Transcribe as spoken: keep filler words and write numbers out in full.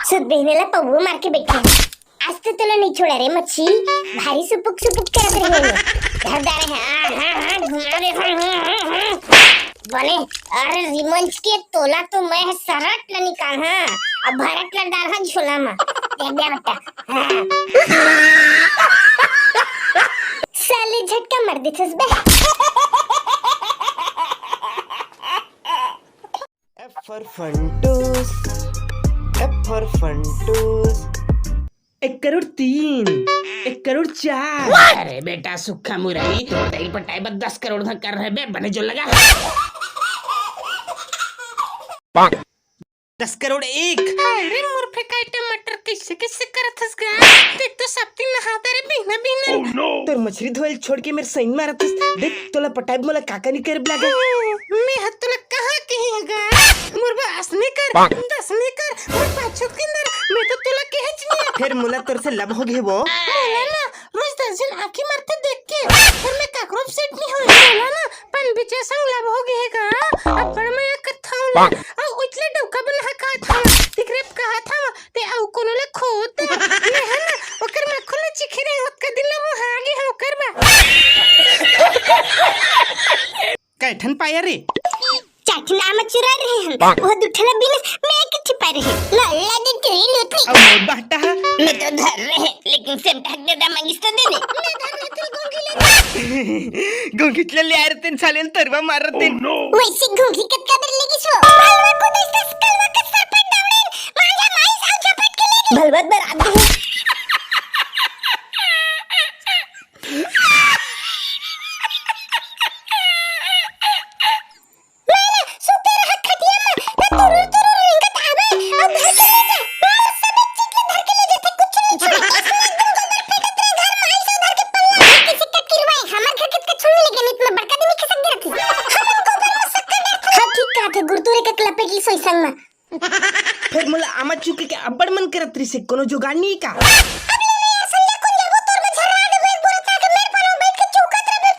सुत बिहने ला पौवो मार के बैठे। आज तो तोला नहीं छोड़ा रे मच्छी, भारी सुपुक सुपुक करत रहे। धर डारे हैं, हाँ, हाँ, हाँ, घुमा दे, हाँ, हाँ, हाँ, हाँ। बने, अरे रिमंच के तोला तो मैं सरट ला निकाल, हाँ, अब भरट ला डाल, हाँ, झोला में। दे दे बेटा, हाँ। साले झटका मार देथस बे। F for Funtoos, F for Funtoos। एक करोड़ तीन, एक करोड़ चार। अरे बेटा सुक्खा मुरई, तोर दई पटाए बर दस करोड़ का कर रहे बे, बने जो लगा। दस करोड़ एक। अरे मोर फेंकाए टमाटर, कैसे कैसे करत हस गा? देख तो सब दिन नहाता रे बिहना बिहना। तोर मछरी धोयल छोड़ के मेर सैन मारत हस। देख तोला पटाए मोला काका नहीं करे लागे। मैं ह तोला कहाँ कही गा? मोर बर असने कर, दसने कर, मोर पाछू किंदर, मैं तो तोला कहेच नहीं। फिर मोला तोर से love हो गे वो। मोला ना रोज दस झन आँखी मारथे देख के, फिर मैं काकरो सेट नहीं होय। मोला ना पन बिचे संग love हो गे गा। अब्बड़ मया करथव ना। अउ उचले डौका बन हा कहत हव, तिकरे कहत हव, ते अउ कोनो ला खोत। मैं ह ना ओकर मखुन ला चिखे रहे, ओतका दिन ला वो हागे ह ओकर बा। कैठन पाया रे? चार ठन आमा चुरा रहे हन, वो दू ठन ला बिना मैं एक ठिपा रहे। ला, ला दे तेरी लूटी। अब मोर बाटा है। मैं तो धर रहे, लेकिन सेम ढक दे दा मंगिस तो दे दे। मैं धर रहे तेरी गोंगी ले। गोंगी ले ले आ रहे तेन साले ने तरवा मार रहे तेन। वैसे गोंगी कतका देर लेगी सो? भलवा को दस दस कलवा का सर पर डावड़े, मांझा माई साल झपट के लेगी। भलवा बरात दे। मैं ना सुते रहत खटिया में, ना तुरुर तुरुर रेंगत आवे, अउ धर के ले जा। मार सब एक चीज ले धर के ले जाथे, कुछ नहीं छोड़े। एकदम गोबर फेंकत रहे घर में, ऐसे धर के पल्ला। किसी का किरवाए, हमर घर के कछु नहीं लेकिन इतना बड़का दिन खिसक दे रखी। हम गोबर में सक्कर डालत। हाँ, ठीक कहा थे, गुरतुरे के लपेट ली सोई संग में। फिर मोला आमा चुके के अब्बड़ मन करत रिसे, कोनो जुगाड़ नहीं का? अब ले ले यार, संजय कुंज, वो तोर में झर्रा देबो, एक बोरा ताके मेर पर बैठ के चौकत रहबे।